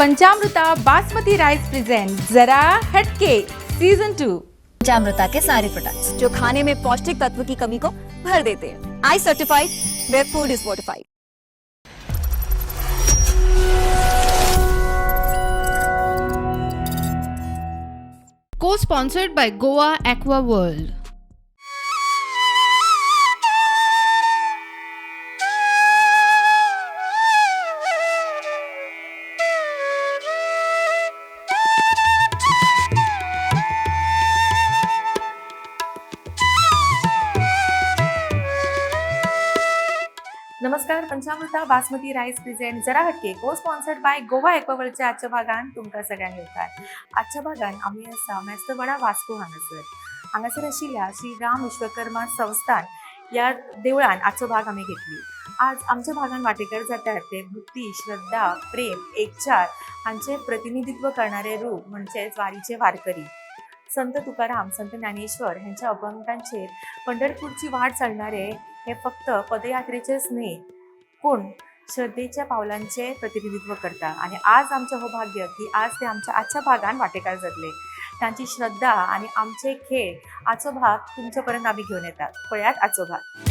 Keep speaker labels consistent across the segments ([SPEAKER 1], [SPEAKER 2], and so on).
[SPEAKER 1] Panchamruta basmati rice present Zara Hatke season 2।
[SPEAKER 2] Panchamruta K सारे products
[SPEAKER 3] जो खाने में पौष्टिक तत्व की कमी को भर देते हैं। I certified where food is fortified.
[SPEAKER 4] Co-sponsored by Goa Aqua World.
[SPEAKER 1] नमस्कार, पंचामृता basmati rice present Zara Hatke co sponsored by Goa एक्वावर्ल्डच्या आजच्या भागान तुमकां सगळ्यांक येवकार। आजच्या भागान आमी आसा मेस्तवाडा वास्को हांगासर। हांगासर आशिल्ल्या श्री राम विश्वकर्मा संस्थान ह्या देवळान आजचो भाग आमी घेतली। आज आमच्या भागान वांटेकार जातात ते भक्ती, श्रद्धा, प्रेम, एकचार हांचे प्रतिनिधित्व करणारे रूप म्हणजेच वारीचे वारकरी। संत तुकाराम, संत ज्ञानेश्वर ह्यांच्या अभंगांचेर पंढरपूरची वाट चलणारे हे फक्त पदयात्रेचेच न्हय पूण श्रद्धेच्या पावलांचे प्रतिनिधित्व करता। आणि आज आमचें हो भाग्य की आज ते आमच्या आजच्या भागान वांटेकार जातले। तांची श्रद्धा आनी आमचे खेळ आजचो भाग तुमचे पर्यंत आमी घेवन येतात। पळयात आजचो भाग।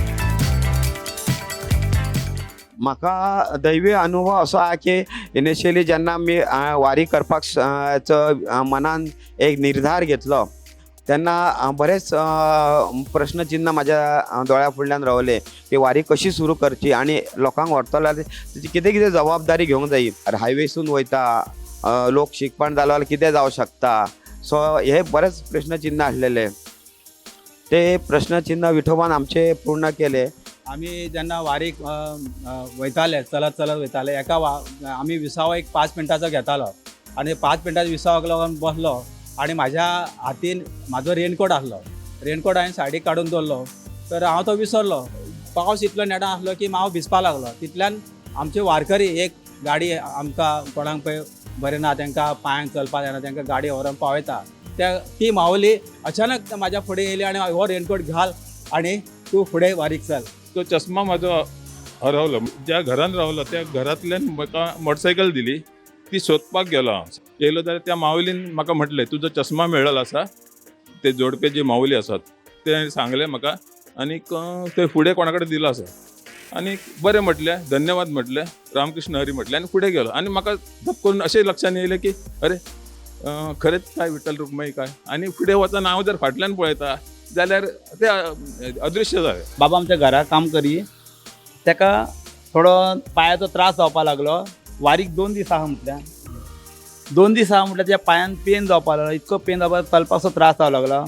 [SPEAKER 5] म्हाका दैवी अनुभव असो आहा की इनिशियली जेन्ना आमी वारी करपाक मनान एक निर्धार घेतलो तेन्ना बरेच प्रश्नचिन्ह म्हाज्या दोळ्या फुडल्यान रावले की वारी कशी सुरू करची आनी लोकांक व्हरतलो जाल्यार तेची कितें कितें जबाबदारी घेवंक जायी। हायवेसून वयता लोक शिकपण जालो जाल्यार कितें जावं शकता, सो हे बरेच प्रश्नचिन्ह आसलेले, ते प्रश्नचिन्ह विठोबान आमचे पूर्ण केले।
[SPEAKER 6] आमी जेन्ना वारीक वयताले, चलत चलत वयताले, एका आमी विसाव एक 5 मिनटाचो घेतालो आनी 5 मिनटाचो विसावाक लागून बसलो आनी म्हाज्या हातीन म्हाजो रेनकोट आसलो, रेनकोट हांवें सायडीक काडून दवरलो तर हांव तो विसरलो। पावस इतलो नेटान आसलो की हांव भिजपा लागलो। तितल्यान आमचे वारकरी एक गाडी आमकां कोणाक पळय बरें ना, तांकां पांयांक चलपाक जायना, तांकां गाडी व्हरोन पावयता, त्या ती मावली अचानक म्हाज्या फुडें येयली आनी हो रेनकोट घाल आनी तूं फुडें वारीक चल।
[SPEAKER 7] तो चश्मा म्हाजो हरवलो, ज्या घरान रावलो त्या घरांतल्यान म्हाका मोटरसायकल दिली, ती सोदपाक गेलो हांव। येयलो जाल्यार त्या मावलीन म्हाका म्हटलें तुजो चश्मा मेळ्ळो आसा, ते जोडपे जे मावली आसात ते सांगलें म्हाका आनीक ते फुडें कोणा कडेन दिलो आसा आनी बरें म्हटलें, धन्यवाद म्हटलें, रामकृष्ण हरी म्हटलें आनी फुडें गेलो। आनी म्हाका धप करून अशें लक्षान येयलें की अरे खरेंच काय विठ्ठल रुक्माई काय, आनी फुडें वचून हांव जर फाटल्यान पळयता जाल्यार ते अदृश्य जालें।
[SPEAKER 8] बाबा आमच्या घरा काम करी, तेका थोडो पांयाचो त्रास जावपा लागलो। वारीक 2 दीस आहा म्हटल्यार, 2 दीस आहा म्हटल्यार त्या पांयान पेन जावपा लागलो, इतको पेन जावपा चलपाचो त्रास जावं लागलो।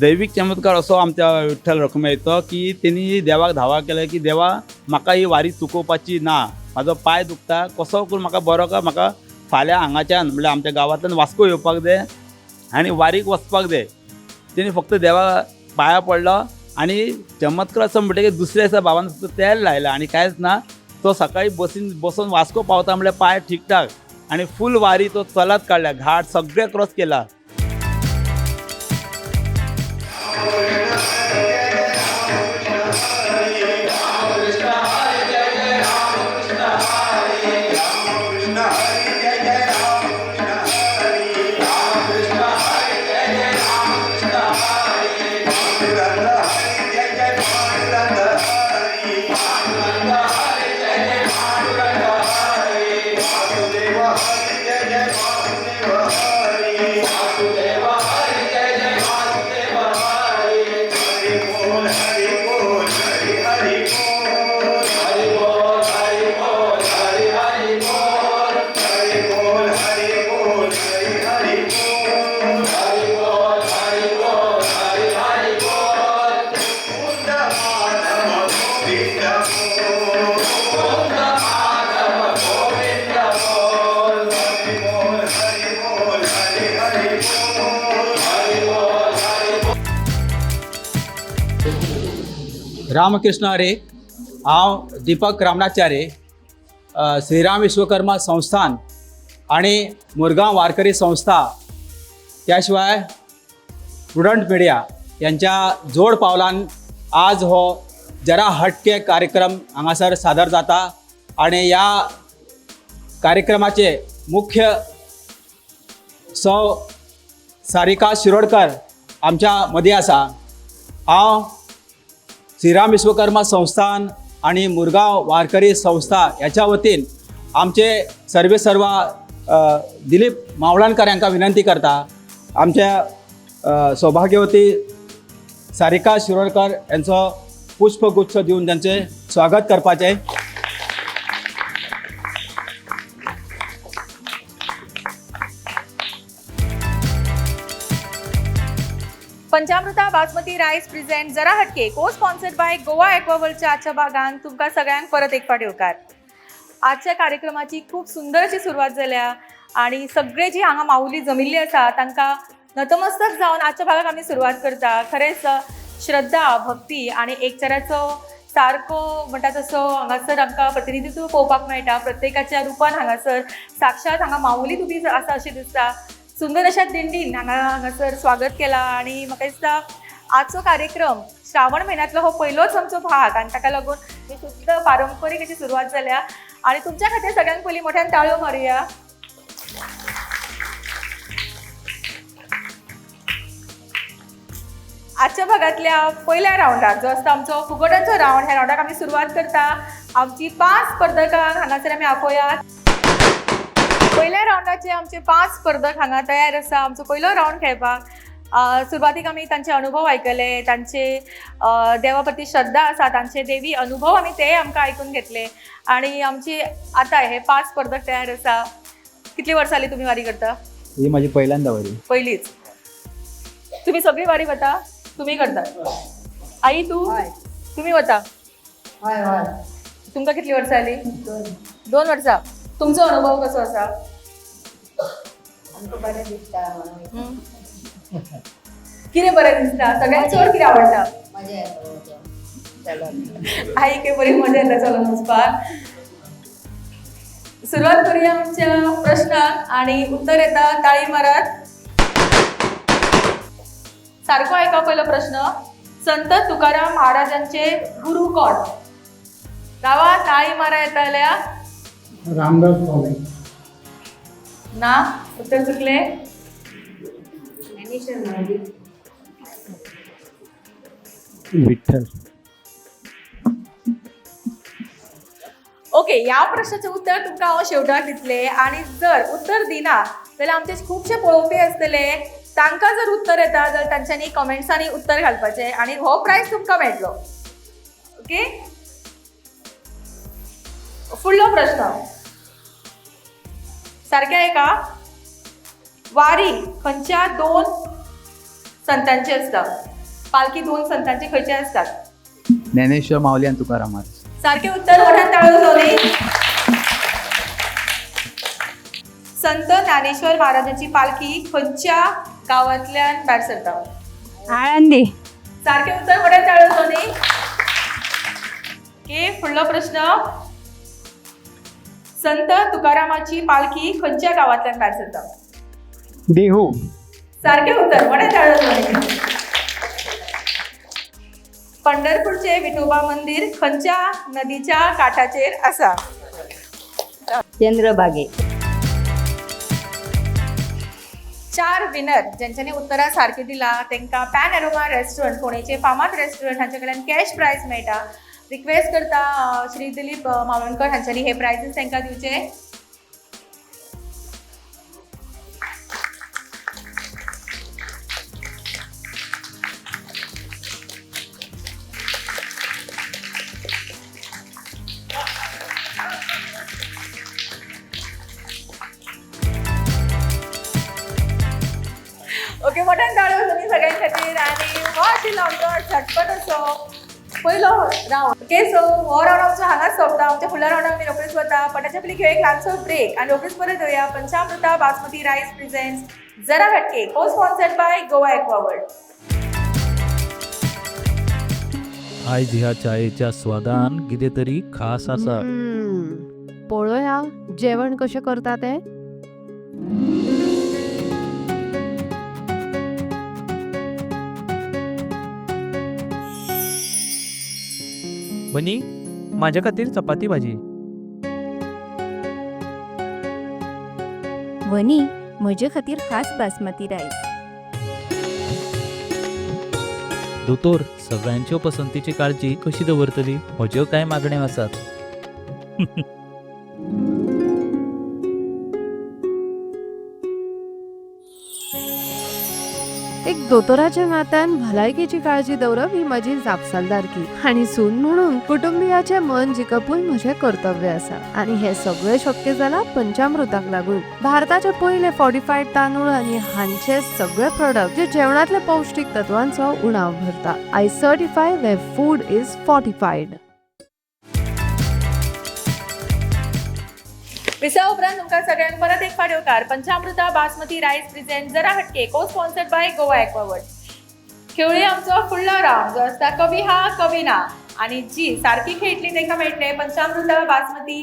[SPEAKER 8] दैवीक चमत्कार असो आमच्या विठ्ठल रखुमाईचो की तेणी देवाक धावा केले की देवा म्हाका ही वारी चुकोवपाची ना, म्हाजो पांय दुखता, कसो करून म्हाका बरो कर, म्हाका फाल्यां हांगाच्यान म्हणल्यार आमच्या गांवांतल्यान वास्को येवपाक जाय आनी वारीक वचपाक जाय। तेणी फक्त देवा पांया पडलो आनी चमत्कार असो म्हणटकीर दुसऱ्या दिसा बाबान फक्त तेल लायलें आनी कांयच ना। तो सकाळी बसीन बसून वास्को पावता म्हणल्यार पांय ठीकठाक आनी फूल वारी तो चलत काडल्या, घाट सगळे क्रॉस केला।
[SPEAKER 6] रामकृष्ण हरी, हांव दीपक रामनाथचारी, श्रीराम विश्वकर्मा संस्थान आनी मुरगांव वारकरी संस्था, त्या शिवाय प्रुडंट मिडिया यांच्या जोड पावलान आज हो जरा हटके कार्यक्रम हांगासर सादर जाता आनी ह्या कार्यक्रमाचे मुख्य सौ सारिका शिरोडकर आमच्या मदीं आसा. हांव श्रीराम विश्वकर्मा संस्थान आनी मुरगांव वारकरी संस्था ह्याच्या वतीन आमचे सर्वे सर्वा दिलीप मावळणकर हांकां विनंती करता, आमच्या सौभाग्यवती सारिका शिरोडकर यांचो पुष्पगुच्छ दिवन त्यांचे स्वागत करपाचें.
[SPEAKER 1] पंचामृता बासमती रायस प्रेझेंट जरा हटके को स्पॉन्सर्ड बाय गोवा एक्वावर्ल्डच्या आजच्या भागान तुमकां सगळ्यांक परत एक फावट येवकार. आजच्या कार्यक्रमाची खूब सुंदर अशी सुरवात जाल्या आनी सगळे जी हांगा माऊली जमिल्ली आसा तांकां नतमस्तक जावन आजच्या भागाक आमी सुरवात करता. खरेंच श्रद्धा, भक्ती आनी एकचाराचो सारको म्हणटा तसो हांगासर आमकां प्रतिनिधित्व पळोवपाक मेळटा. प्रत्येकाच्या रुपान हांगासर साक्षात हांगा माऊली उबी आसा अशें दिसता. सुंदर अशा दिंडीन हांगासर स्वागत केला आनी म्हाका दिसता आजचो कार्यक्रम श्रावण म्हयन्यांतलो हो पयलोच आमचो भाग आनी ताका लागून ही शुद्ध पारंपरीक अशी सुरवात जाल्या आनी तुमच्या खातीर सगळ्यांत पयलीं मोठ्यान ताळयो मारुया. आजच्या भागांतल्या पयल्या रावंडाक जो आसता आमचो फुगोट्यांचो रावंड, ह्या रावंडाक आमी सुरवात करता. आमची 5 स्पर्धकांक हांगासर आमी आपोयात. पयल्या रावंडाचे आमचे 5 स्पर्धक हांगा तयार आसा आमचो पयलो रावंड खेळपाक. सुरवातीक आमी तांचे अनुभव आयकले, तांचे देवा प्रती श्रद्धा आसा, तांचे देवी अनुभव आमी ते आमकां आयकून घेतले आनी आमची आतां हे 5 स्पर्धक तयार आसा. कितली वर्सां जाली तुमी वारी करता?
[SPEAKER 8] ही माझी पहिल्यांदा वारी.
[SPEAKER 1] पयलीच. तुमी सगळी वारी वता? तुमी करतात? आई तूं? तुमी वता? तुमकां कितली वर्सां जाली? 2 वर्सां. तुमचो अनुभव कसो आसा?
[SPEAKER 9] आमकां बरें दिसता.
[SPEAKER 1] कितें बरें दिसता? सगळ्यांत चड कितें आवडटा?
[SPEAKER 9] मजा येता.
[SPEAKER 1] आईक बरी मजा येता चलोन वचपाक. सुरवात करूया आमच्या प्रश्नाक आनी उत्तर येता ताळी मारात. सारको आयका पयलो प्रश्न. संत तुकाराम महाराजांचे गुरु कोण? गावा ताळी मारा येताल्या.
[SPEAKER 10] रामदास स्वामी.
[SPEAKER 1] ना, उत्तर चुकले.
[SPEAKER 8] विठ्ठल.
[SPEAKER 1] ओके, ह्या प्रश्नाचें उत्तर तुमकां हांव शेवटाक दितलें आनी जर उत्तर दिना जाल्यार आमचे खुबशे पळोवपी आसतले तांकां जर उत्तर येता जाल्यार तांच्यांनी कमेंट्सांनी उत्तर घालपाचें आनी हो प्रायज तुमकां मेळटलो. ओके, फुडलो प्रश्न सारकें आयका. वारी खंयच्या 2 संतांची आसता? पालखी 2 संतांची खंयची आसतात?
[SPEAKER 8] ज्ञानेश्वर माऊली आनी तुकाराम महाराज.
[SPEAKER 1] सारकें उत्तर मोठ्यान ताळयो जावनी. संत ज्ञानेश्वर महाराजांची पालखी खंयच्या गांवांतल्यान भायर सरता?
[SPEAKER 3] आळंदी.
[SPEAKER 1] सारकें उत्तर मोठ्यान ताळयो जावनी. ओके, फुडलो प्रश्न. संत तुकारामाची पालखी खंयच्या गांवांतल्यान भायर सरता?
[SPEAKER 10] देहू.
[SPEAKER 1] सारकें उत्तर मोठ्यान ताळयो जावनी. पंढरपूरचे विठोबा मंदिर खंयच्या नदीच्या काठाचेर आसा?
[SPEAKER 9] चंद्रभागे.
[SPEAKER 1] 4 विनर ज्यांच्यानी उत्तरां सारकी दिला तांकां पॅन एरोमा रेस्टॉरंट फोंडेचे फामाद रेस्टॉरंट हांचे कडल्यान कॅश प्रायज मेळटा. रिक्वेस्ट करता श्री दिलीप मावळणकर हांच्यांनी हे प्रायजीस तांकां दिवचे. ओके, मोठ्यान ताळयो जावनी सगळ्यां खातीर आनी हो आशिल्लो आमचो झटपट असो पयलो रावंड. ओके, सो हो रावंड आमचो हांगाच सोंपता. आमच्या फुडल्या रावंडाक आमी रोखडीच वता, पण ताच्या पयलीं घेवया एक ल्हानसो ब्रेक आनी रोखडीच परत येवया. पंचामृता बासमती रायस प्रेझेंट्स जरा हटके को स्पॉन्सर्ड बाय गोवा एक्वावर्ल्ड.
[SPEAKER 11] आयज ह्या चायेच्या स्वादान कितें तरी खास आसा.
[SPEAKER 4] पळोवया जेवण कशें करता तें.
[SPEAKER 11] बनी, माझ्या खातीर चपाती भाजी.
[SPEAKER 3] वनी म्हजे खातीर खास बासमती रायस.
[SPEAKER 11] दोतोर, सगळ्यांच्यो पसंतीची काळजी कशी दवरतली? म्हज्यो कांय मागण्यो आसात.
[SPEAKER 4] एक दोतोराच्या नात्यान भलायकेची काळजी दवरप ही म्हजी जापसालदारकी आनी सून म्हणून कुटुंबियाचें मन जिखपूय म्हजें कर्तव्य आसा आनी हें सगळें शक्य जालां पंचामृताक लागून. भारताचे पयले फॉर्टिफायड तांदूळ आनी हांचे सगळे प्रोडक्ट जे जेवणातले पौश्टीक तत्वांचो उणाव भरता. I certify where food is fortified.
[SPEAKER 1] विसवा उपरांत तुमकां सगळ्यांक परत एक फावट येवकार. पंचामृता बासमती रायस प्रिझेंट जरा हटके को स्पॉन्सर्ड बाय गोवा एक्वावर्ड. खेळुया आमचो फुडलो रावंड जो आसता कवी हा कवी ना, आनी जी सारकी खेळटली तांकां मेळटले पंचामृता बासमती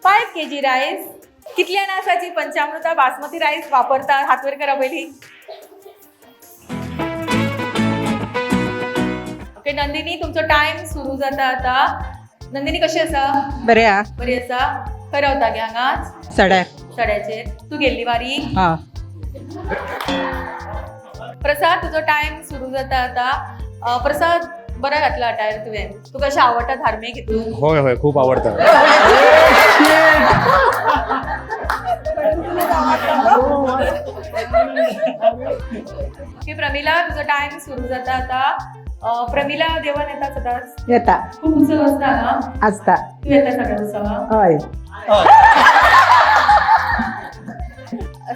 [SPEAKER 1] 5 kg rice. कितल्या जाणां आसा जी पंचामृता बासमती रायस वापरतात? हात वयर करा पयलीं. ओके नंदिनी, तुमचो टायम सुरू जाता आता. नंदिनी कशी आसा?
[SPEAKER 9] बरें आहा.
[SPEAKER 1] बरी आसा. खंय रावता गे? हांगाच
[SPEAKER 9] सड्यार.
[SPEAKER 1] सड्याचेर. तूं गेल्ली वारी?
[SPEAKER 9] हा.
[SPEAKER 1] प्रसाद, तुजो टायम सुरू जाता आता. प्रसाद, बरें घातला अटायर तुवें. तुका कशें आवडटा धार्मीक हितून?
[SPEAKER 6] होय होय, खूप आवडतं.
[SPEAKER 1] ओके प्रमिला, तुजो टायम सुरू जाता आता. प्रमिला, देवान येता सदांच?
[SPEAKER 9] येता.
[SPEAKER 1] खूब उत्सव आसता हांगा?
[SPEAKER 9] आसता.
[SPEAKER 1] तूं येता सगळ्या उत्सवाक?
[SPEAKER 9] हय.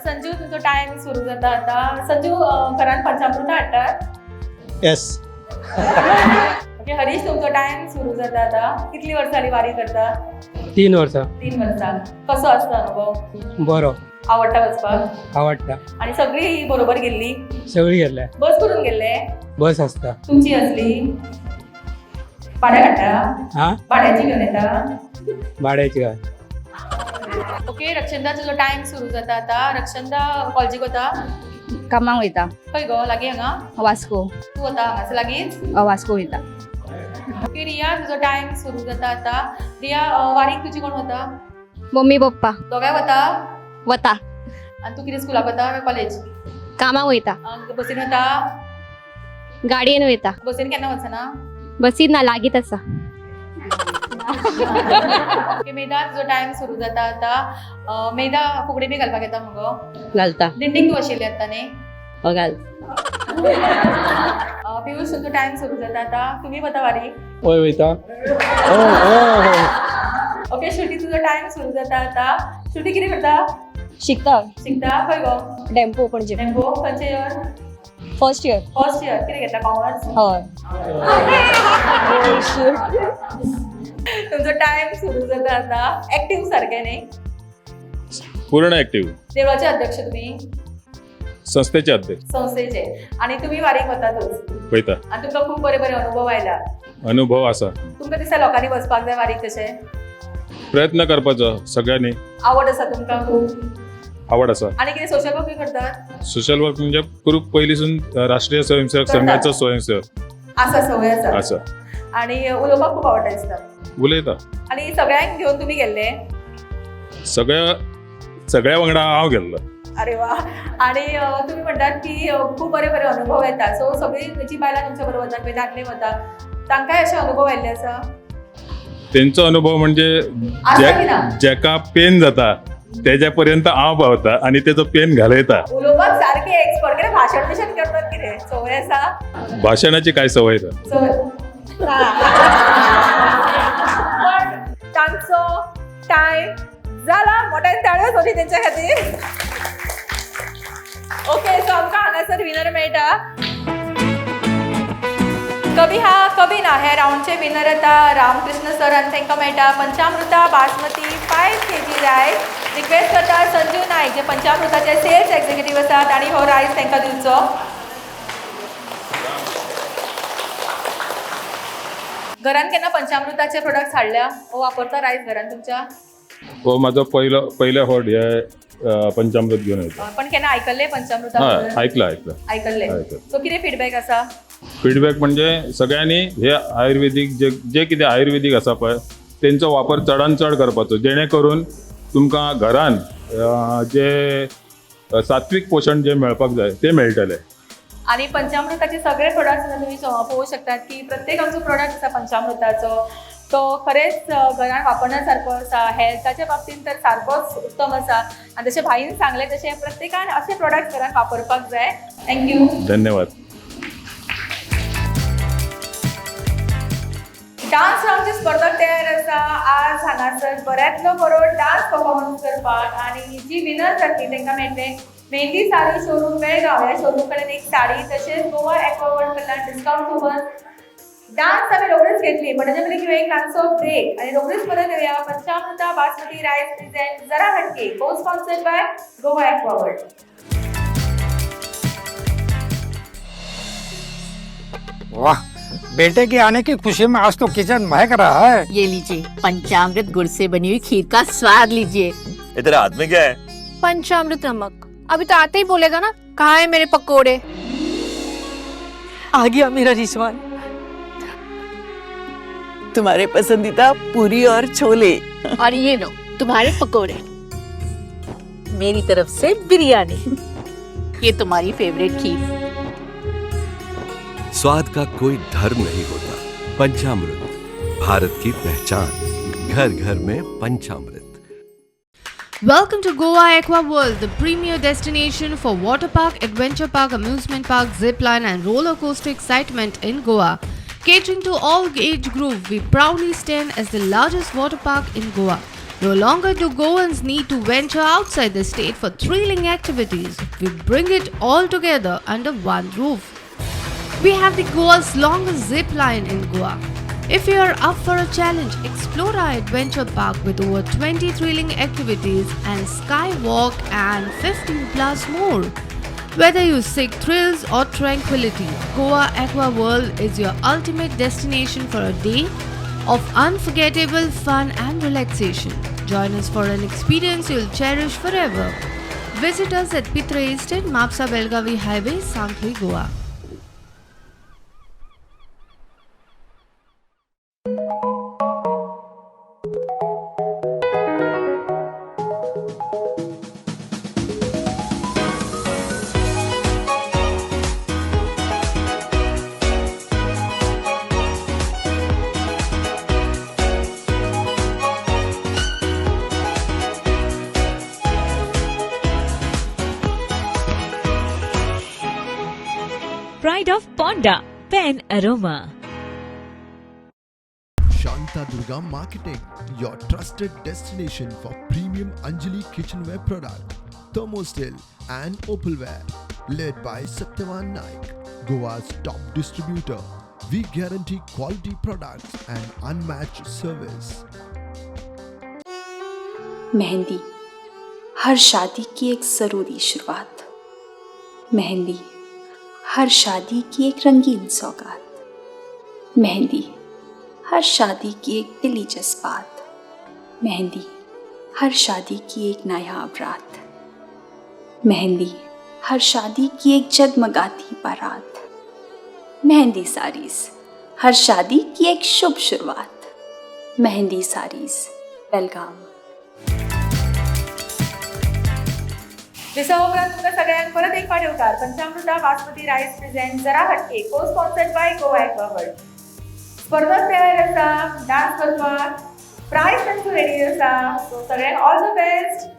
[SPEAKER 1] संजू, तुजो टायम सुरू जाता आता. संजू, घरान पंचामृत हाडटात?
[SPEAKER 6] येस.
[SPEAKER 1] ओके हरीश, तुमचो टायम सुरू जाता आता. कितली वर्सां जाली वारी करता?
[SPEAKER 10] 3 वर्सां.
[SPEAKER 1] 3 वर्सां. कसो आसता अनुभव?
[SPEAKER 10] बरो.
[SPEAKER 1] आवडटा वचपाक?
[SPEAKER 10] आवडटा.
[SPEAKER 1] आनी सगळी बरोबर गेल्ली?
[SPEAKER 10] सगळी गेल्ले.
[SPEAKER 1] बस करून गेल्ले?
[SPEAKER 10] बस आसता.
[SPEAKER 1] तुमची असली भाड्या हाडटा?
[SPEAKER 10] हा,
[SPEAKER 1] भाड्याची घेवन येता?
[SPEAKER 10] भाड्याची काय.
[SPEAKER 1] ओके रक्षंदा, तुजो टायम सुरू जाता आता. रक्षंदा कॉलेजीक वता?
[SPEAKER 9] कामाक वयता.
[SPEAKER 1] खंय गो? लागीं हांगा?
[SPEAKER 9] वास्को.
[SPEAKER 1] तूं वता हांगासर लागींच?
[SPEAKER 9] वास्को वयता.
[SPEAKER 1] ओके रिया, तुजो टायम सुरू जाता आता. रिया, वारीक तुजी कोण वता?
[SPEAKER 3] Mummy papa.
[SPEAKER 1] दोगांय वता?
[SPEAKER 3] वता.
[SPEAKER 1] आनी तूं कितें स्कुलाक वता काय कॉलेज?
[SPEAKER 3] कामाक वयता.
[SPEAKER 1] बसीन वता?
[SPEAKER 3] गाडयेन वयता.
[SPEAKER 1] बसीन केन्ना वचना?
[SPEAKER 3] बसीन ना, लागींच आसा.
[SPEAKER 1] ओके मेधा, तुजो टायम सुरू जाता आता. मेधा, फुगडी बी घालपाक येता मुगो?
[SPEAKER 9] घालता.
[SPEAKER 1] दिंडीक तूं आशिल्ली आत्तां न्ही?
[SPEAKER 9] हय घाल.
[SPEAKER 1] पियुष, तुजो टायम सुरू जाता आता. तुमी वता वारी?
[SPEAKER 10] हय वयता.
[SPEAKER 1] ओके श्रुती, तुजो टायम सुरू जाता आता. श्रुती कितें करता?
[SPEAKER 3] शिकता.
[SPEAKER 1] शिकता खंय गो?
[SPEAKER 3] डेम्पो, पणजे.
[SPEAKER 1] डेम्पो. खंयचें year?
[SPEAKER 3] First year.
[SPEAKER 1] First year. कितें घेतला, कॉमर्स?
[SPEAKER 3] हय.
[SPEAKER 1] तुमचो टायम सुरू जाता आता. ऍक्टिव्ह सारकें न्ही?
[SPEAKER 7] पूर्ण ऍक्टिव्ह.
[SPEAKER 1] देवळाचे अध्यक्ष तुम्ही?
[SPEAKER 7] संस्थेचे अध्यक्ष.
[SPEAKER 1] संस्थेचे. आनी तुमी वारीक वतातूच?
[SPEAKER 7] वयता.
[SPEAKER 1] आनी तुमकां खूब बरे बरे अनुभव आयला?
[SPEAKER 7] अनुभव आसा.
[SPEAKER 1] तुमकां दिसता लोकांनी वचपाक जाय वारीक तशें?
[SPEAKER 7] प्रयत्न करपाचो सगळ्यांनी.
[SPEAKER 1] आवड आसा तुमकां खूब?
[SPEAKER 7] आवड आसा.
[SPEAKER 1] आनी कितें सोशल वर्कूय करतात?
[SPEAKER 7] सोशल वर्क म्हणजे खूब पयलींसून राष्ट्रीय स्वयंसेवक संघाचो स्वयंसेवक
[SPEAKER 1] आसा, संवय आसा.
[SPEAKER 7] आसा.
[SPEAKER 1] आनी उलोवपाक खूब आवडटा दिसता?
[SPEAKER 7] उलयता.
[SPEAKER 1] आनी सगळ्यांक घेवन तुमी गेल्ले?
[SPEAKER 7] सगळ्या वांगडा हांव गेल्लो.
[SPEAKER 1] अरे वा. आणि तुम्ही म्हणटात की खूब बरे बरे अनुभव येतात, सो सगळीं जी बायलां तुमच्या बरोबर वतात पळय, दादले वतात, तांकांय अशे अनुभव आयिल्ले आसा?
[SPEAKER 7] तेंचो अनुभव म्हणजे
[SPEAKER 1] आसा की ना?
[SPEAKER 7] जेका पेन जाता तेज्या पर्यंत हांव पावता आनी तेजो पेन घालयता.
[SPEAKER 1] उलोवपाक सारके एक्सपर्ट. कितें भाशण बिशण करतात कितें संवय आसा?
[SPEAKER 7] भाशणाची काय संवय ना.
[SPEAKER 1] संवय. पण तांचो टायम जाला. मोठ्यान ताळयो जावची तेंच्या खातीर. ओके, सो आमकां हांगासर विनर मेळटा. कवी हा कवी ना हे रावंडचे विनर येता रामकृष्ण सर, आनी तांकां मेळटा पंचामृता बासमती 5 kg rice. Request करता संजू नायक जे पंचामृताचे सेल्स एक्झिक्युटीव आसात आनी हो रायस तांकां दिवचो. घरान केन्ना पंचामृताचे प्रोडक्ट्स हाडल्या वो वापरता रायस घरान तुमच्या?
[SPEAKER 7] हो, म्हाजो पयले फावट हे पंचामृत घेवन येता.
[SPEAKER 1] पण केन्ना आयकल्ले पंचामृता?
[SPEAKER 7] हय, आयकलां आयकलां.
[SPEAKER 1] आयकल्ले.
[SPEAKER 7] आयकलां.
[SPEAKER 1] सो कितें फिडबॅक आसा?
[SPEAKER 7] फिडबॅक म्हणजे सगळ्यांनी हे आयुर्वेदीक जे जे कितें आयुर्वेदीक आसा पळय तेंचो वापर चडान चड करपाचो, जेणे करून तुमकां घरान जे सात्वीक पोशण जें मेळपाक जाय तें मेळटलें.
[SPEAKER 1] आनी पंचामृताचे सगळे प्रोडक्ट्स आसा, तुमी पळोवंक शकतात की प्रत्येक आमचो प्रोडक्ट आसा पंचामृताचो, तो खरेंच घरान वापरण्या सारको आसा. हेल्थाच्या बाबतींत तर सारकोच उत्तम आसा. आनी जशें भाईन सांगलें तशें प्रत्येकान अशे प्रोडक्ट घरान वापरपाक जाय. Thank you.
[SPEAKER 7] धन्यवाद.
[SPEAKER 1] डान्स रावंडची स्पर्धा तयार आसा. आज हांगासर बऱ्यांतलो बरो डान्स परफॉर्मन्स करपाक आनी जी विनर जातली तांकां मेळटलें मेहंदी साडी शोरूम बेळगांव ह्या शोरूम कडेन एक साडी, तशेंच गोवा एक्वावर्ल्ड कडल्यान डिस्कावंट कुपन. डान्स आमी रोखडीच घेतली, पण ताच्या पयलीं घेवया एक ल्हानसो ब्रेक आनी रोखडीच परत येवया. पंचामृता बासमती रायस प्रेझेंट जरा हटके, को स्पॉन्सर्ड बाय गोवा एक्वावर्ल्ड.
[SPEAKER 12] वाह, बेटे के आने की खुशी में आज तो किचन महक रहा है.
[SPEAKER 9] ये लीजिए, पंचामृत गुड़ से बनी हुई खीर का स्वाद लीजिए.
[SPEAKER 13] ये तेरे हाथ में क्या है?
[SPEAKER 4] पंचामृत नमक. अभी तो आते ही बोलेगा ना, कहाँ है मेरे पकोड़े.
[SPEAKER 14] आ गया मेरा रिजवान, तुम्हारे पसंदीदा पूरी और छोले.
[SPEAKER 9] और ये लो तुम्हारे पकोड़े. मेरी तरफ से बिरयानी. ये तुम्हारी फेवरेट खीर.
[SPEAKER 15] स्वाद का कोई धर्म नहीं होता. पंचामृत, भारत की पहचान. घर घर में पंचामृत.
[SPEAKER 4] Welcome to Goa Aqua World, the premier destination for water park, adventure park, amusement park, zip line, and roller coaster excitement in Goa. Catering to all age group, we proudly stand as the largest water park in Goa. No longer do Goans need to venture outside the state for thrilling activities. We bring it all together under one roof. We have the Goa's longest zip line in Goa. If you are up for a challenge, explore our adventure park with over 20 thrilling activities and skywalk and 15 plus more. Whether you seek thrills or tranquility, Goa Aqua World is your ultimate destination for a day of unforgettable fun and relaxation. Join us for an experience you'll cherish forever. Visit us at Pitre Estate, Mapsa Belgavi Highway, Sankhli, Goa.
[SPEAKER 16] Pride of Ponda, Pen Aroma.
[SPEAKER 17] Shanta Durga Marketing, your trusted destination for premium Anjali kitchenware product, thermosteel and opalware. Led by Satyavan Naik, Goa's top distributor. We guarantee quality products and unmatched service.
[SPEAKER 18] Mehndi हर शादी की एक ज़रूरी शुरुआत. मेहंदी हर शादी की एक रंगीन सौगात. मेहंदी हर शादी की एक दिली जज्बात. मेहंदी हर शादी की एक नायाब रात. मेहंदी हर शादी की एक जगमगाती बारात. मेहंदी साड़ीज हर शादी की एक शुभ शुरुआत. मेहंदी साड़ीज, बेलगाम.
[SPEAKER 1] विसव उपरांत तुमकां सगळ्यांक परत एक फावट येवकार. पंचामृता बासमती रायस प्रेझेंट जरा हटके, को स्पॉन्सर्ड बाय गोवा एक्वावर्ल्ड. स्पर्धक तयार आसा डान्स करपाक, प्रायज तांचो रेडी आसा. सो सगळ्यांक ऑल the best.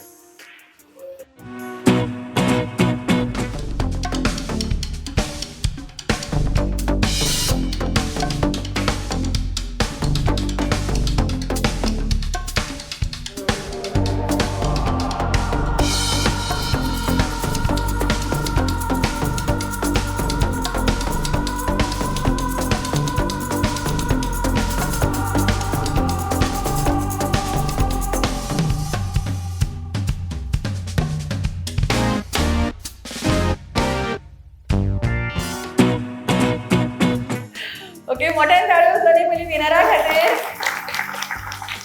[SPEAKER 1] Okay, मोठ्यान टाळयो दोनी पयलीं विनरा खातीर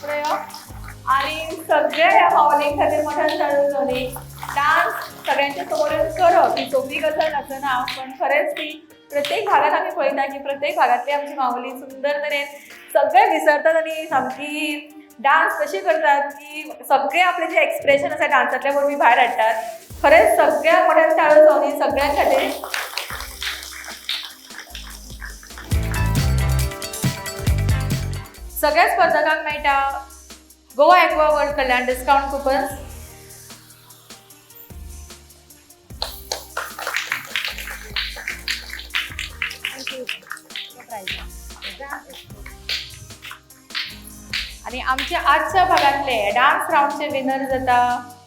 [SPEAKER 1] प्रयोग आणि सगळ्या ह्या मावलीं खातीर मोठ्यान टाळयो जाली. डान्स सगळ्यांच्या समोर करप ही सोंपी गजाल आसना, पण खरेंच ती प्रत्येक भागात आमी पळयता की प्रत्येक भागांतली आमची मावली सुंदर तरेन सगळे विसरतात आनी सामकी डान्स कशी करतात की सगळे आपले जे एक्सप्रेशन आसा डान्सांतल्या वरवीं भायर हाडटात. खरेंच सगळ्या मोठ्यान टाळयो जावनी सगळ्यां खातीर. सगळ्या स्पर्धकांक मेळटा गोवा एक्वा वर्ल्ड कडल्यान डिस्कावंट कुपन्स. आणि आमच्या आजच्या भागातले डान्स राऊंडचे विनर जाता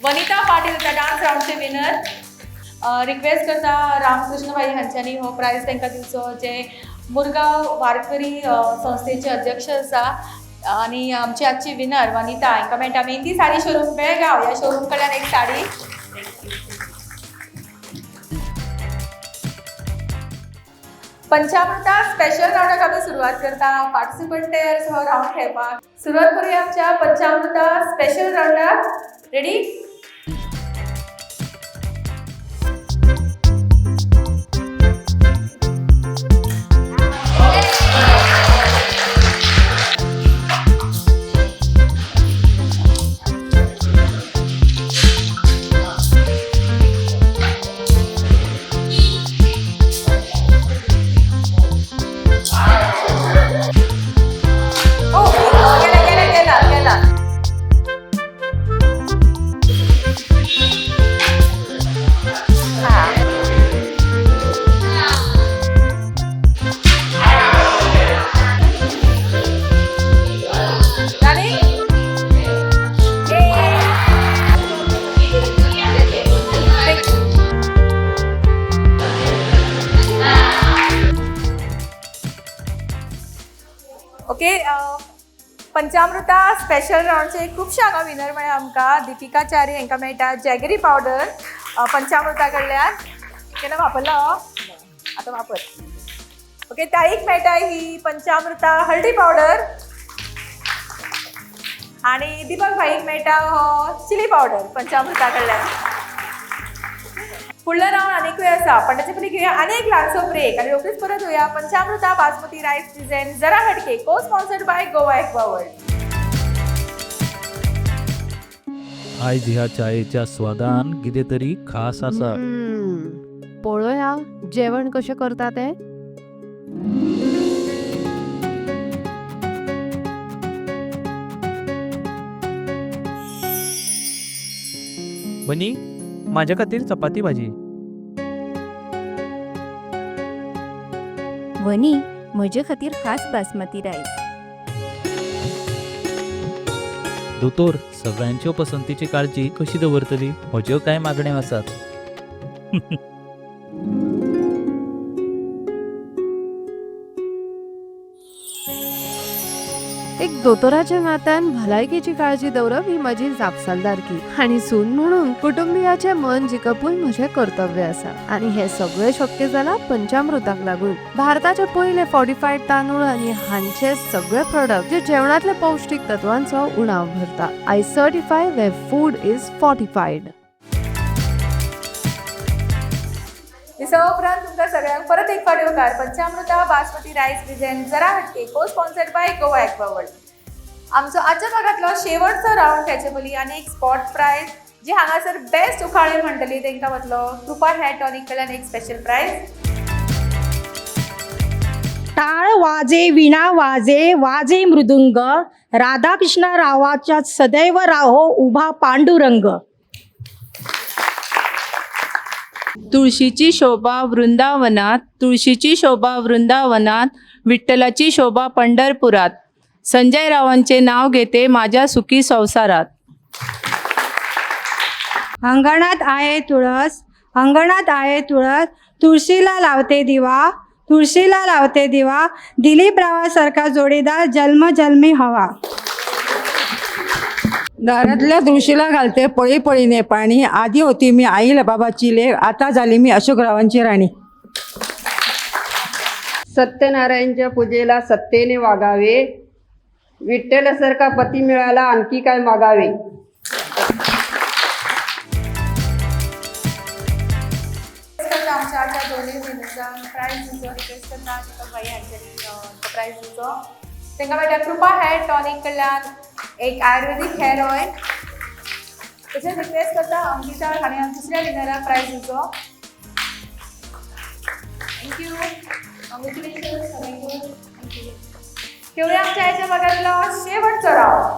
[SPEAKER 1] वनिता पाटील जाता डान्स राऊंडचे विनर. रिक्वेस्ट करता रामकृष्ण भाई हांच्यांनी हो प्रायज तांकां दिवचो, जे मुरगांव वारकरी संस्थेचे अध्यक्ष आसा. आनी आमची आजची विनर वनिता हांकां मेळटा मेहंदी साडी शोरूम बेळगांव ह्या शोरूम कडल्यान एक साडी. पंचामृता स्पेशल राऊंडाक आमी सुरवात करता. पार्टिसिपंट तयार हो राऊंड खेळपाक सुरवात करूया आमच्या पंचामृता स्पेशल राऊंडाक. रेडी? ओके, पंचामृता स्पेशल राऊंडचे खुबशे हांगा विनर मेळ्ळे आमकां. दिपिका च्यारी हांकां मेळटा जॅगरी पावडर पंचामृता कडल्यान. केन्ना वापरला हो? आतां वापर. ओके, ताईक मेळटा ही पंचामृता हळदी पावडर आनी दीपक भाईक मेळटा हो चिली पावडर पंचामृता कडल्यान. फुडलो राऊंड आनीकूय आसा, पण ताचे पयलीं घेवया आनी एक ल्हानसो ब्रेक आनी रोखडीच परत येवया पंचामृता बासमती रायस प्रेझेंट जरा हटके को sponsored by Goa aqua world.
[SPEAKER 11] आयज ह्या चायेच्या स्वादान कितें तरी खास आसा.
[SPEAKER 4] पळोवया जेवण कशें करता तें.
[SPEAKER 11] बनी, माझ्या खातीर चपाती भाजी.
[SPEAKER 3] वनी, म्हजे खातीर खास बासमती रायस.
[SPEAKER 11] दोतोर, सगळ्यांच्यो पसंतीची काळजी कशी दवरतली? म्हज्यो कांय मागण्यो आसात.
[SPEAKER 4] एक दोतोराच्या नात्यान भलायकेची काळजी दवरप ही म्हजी जापसालदारकी आनी सून म्हणून कुटुंबियाचें मन जिखपूय म्हजें कर्तव्य आसा. आनी हें सगळें शक्य जालां पंचामृताक लागून. भारताचे पयले फॉर्टिफायड तांदूळ आनी हांचे सगळे प्रोडक्ट जे जेवणांतल्या पौश्टीक तत्वांचो उणाव भरता. I certify where food is fortified.
[SPEAKER 1] दिसा उपरांत तुमकां सगळ्यांक परत एक फावट येवकार पंचामृता बासमती रायस प्रेझेंट जरा हटके को sponsored by Goa aqua world. आमचो आजच्या भागांतलो शेवटचो राऊंड खेळचे पयलीं आनी एक स्पॉट प्रायज जी हांगासर बेस्ट उखाळे म्हणटली तांकां वतलो कृपा हेअर टॉनीक कडल्यान एक स्पेशल प्रायज.
[SPEAKER 13] टाळ वाजे वीणा वाजे वाजे मृदुंग, राधाकृष्ण रावाच्या सदैव राहो उभा पांडुरंग.
[SPEAKER 19] तुळशीची शोभा वृंदावनात, तुळशीची शोभा वृंदावनात, विठ्ठलाची शोभा पंढरपुरात. संजय रावांचे नाव घेते माझ्या सुखी संसारात.
[SPEAKER 13] अंगणात आहे तुळस, अंगणात आहे तुळस, तुळशीला लावते दिवा, तुळशीला लावते दिवा, दिलीप रावासारखा जोडीदार जन्मजन्मी हवा.
[SPEAKER 20] दारातल्या तुळशीला घालते पळी पळीने पाणी, आधी होती मी आईला बाबाची लेक, आता झाली मी अशोकरावांची राणी.
[SPEAKER 21] सत्यनारायणच्या पूजेला सत्तेने वागावे, विठ्ठलासारखा पती मिळाला आणखी काय मागावे.
[SPEAKER 1] आमच्या आजच्या दोन्ही विनर्सांक प्रायज दिवचो. रिक्वेस्ट करता दीपक भाई हांच्यांनी प्रायज दिवचो. तांकां मेळटा कृपा हेअर टॉनीक कडल्यान एक आयुर्वेदीक हेअर ऑयल तशेंच रिक्वेस्ट करता अंकिता हाणें दुसऱ्या विनराक प्रायज दिवचो. Thank you, congratulation. Thank you. खेळूया आमच्या आयच्या भागातलो शेवटचो राउंड.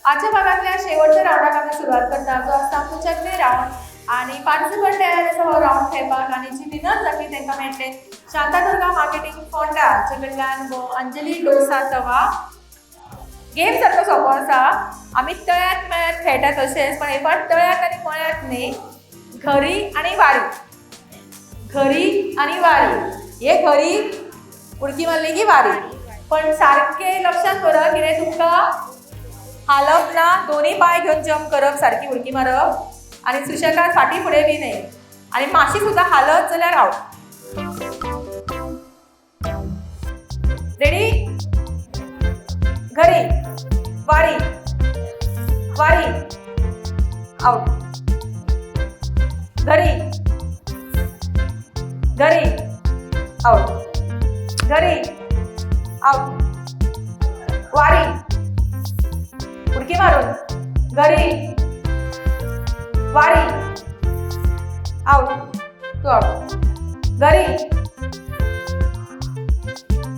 [SPEAKER 1] आजच्या भागातल्या शेवटच्या राउंडाक आमी सुरवात करता, जो आसता आमचो चकवे राउंड. आनी पार्टिसिपंट तयार आसा हो राउंड खेळपाक आनी जी विनर जातली तांकां मेळटलें शांतादुर्गा मार्केटिंग फोंडा हांचे कडल्यान अंजली डोसा तवा. गेम सारको सोंपो आसा, आमी तळ्यात मेळ्यात खेळटा तशेंच, पण हे फावट तळ्यात आनी मळ्यात न्ही, घरी आनी वारी, घरी आनी वारी. हे घरी उडकी मारली की वारी, पण सारकें लक्षात दवरा कितें तुमकां हालप ना, दोन्ही पांय घेवन जंप करप, सारकी उडकी मारप आनी सुशेगाद फाटीं फुडें बी न्ही, आनी मातशी सुद्दां हालत जाल्यार आवट. रेडी? घरी वारी वारी आवट. घरी घरी आवट. घरी आवट. वारी उडकी मारून घरी वारी आवट. तू आवट. घरी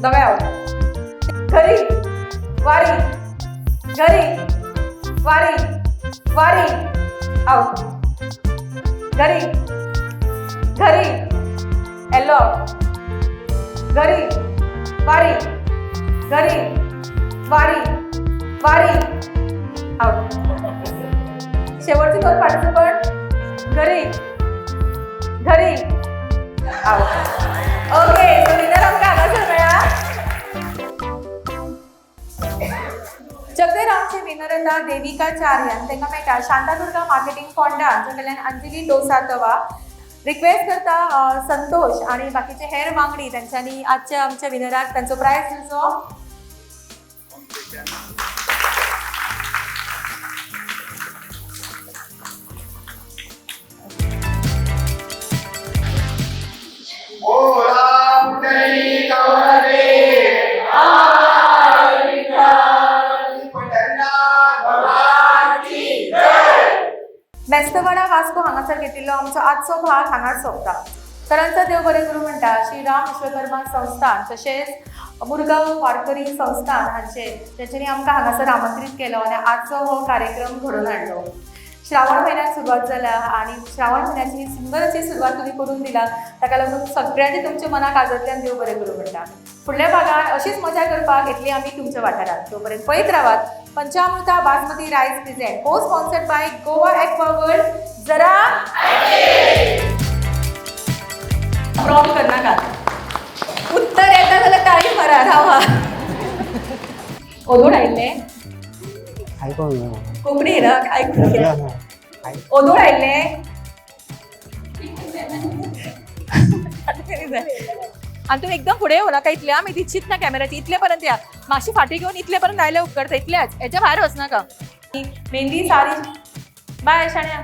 [SPEAKER 1] दोगांय आवट. घरी वारी घरी वारी वारी आवट. घरी घरी येल्लो आवट. घरी वारी घरी वारी वारी आवट. शेवटचे दोन पार्टिसिपंट घरी घरी आवट. ओके, सो विनर आमकां हांगासर मेळ्ळा. चकवे राउंडचे विनर येता देविका चारी आनी तांकां मेळटा शांतादुर्गा मार्केटिंग फोंडा हांच्या कडल्यान अंजली डोसा तवा. रिक्वेस्ट करता संतोष आनी बाकीचे हेर वांगडी तांच्यांनी आजच्या आमच्या विनराक तांचो प्रायज दिवचो. मेस्तवाडा वास्को हांगासर घेतिल्लो आमचो आजचो भाग हांगाच सोंपता. सरांचो देव बरें करूं म्हणटा श्री राम विश्वकर्मा संस्थान तशेंच मुरगांव वारकरी संस्थान हांचे तांच्यांनी आमकां हांगासर आमंत्रीत केलो आनी आजचो हो कार्यक्रम घडोवन हाडलो. श्रावण म्हयन्याक सुरवात जाल्या आनी श्रावण म्हयन्याची ही सुंदर अशी सुरवात तुमी करून दिला, ताका लागून सगळ्यांचे तुमच्या मनाक आजतल्यान देव बरें करूं म्हणटा. फुडल्या भागान अशीच मजा करपाक येतली आमी तुमच्या वाठारांत. तोपर्यंत पळयत रावात Panchamruta basmati rice present co sponsored by Goa Aquaworld. जरा प्रॉम्प्ट करनाकात, उत्तर येता जाल्यार ताळी मारा. रावा ओदोळ आयिल्लें कोंकणी ना आयकून ओदोळ आयिल्लें आनी तूं एकदम फुडें येवं नाका, इतले आमी दिच्छीत ना कॅमेराची, इतले पर्यंत या, मातशी फाटी घेवन इतले पर्यंत आयले उपकारता, इतल्याच, हेच्या भायर वचनाका. मेहंदी सारी बाय शाण्या.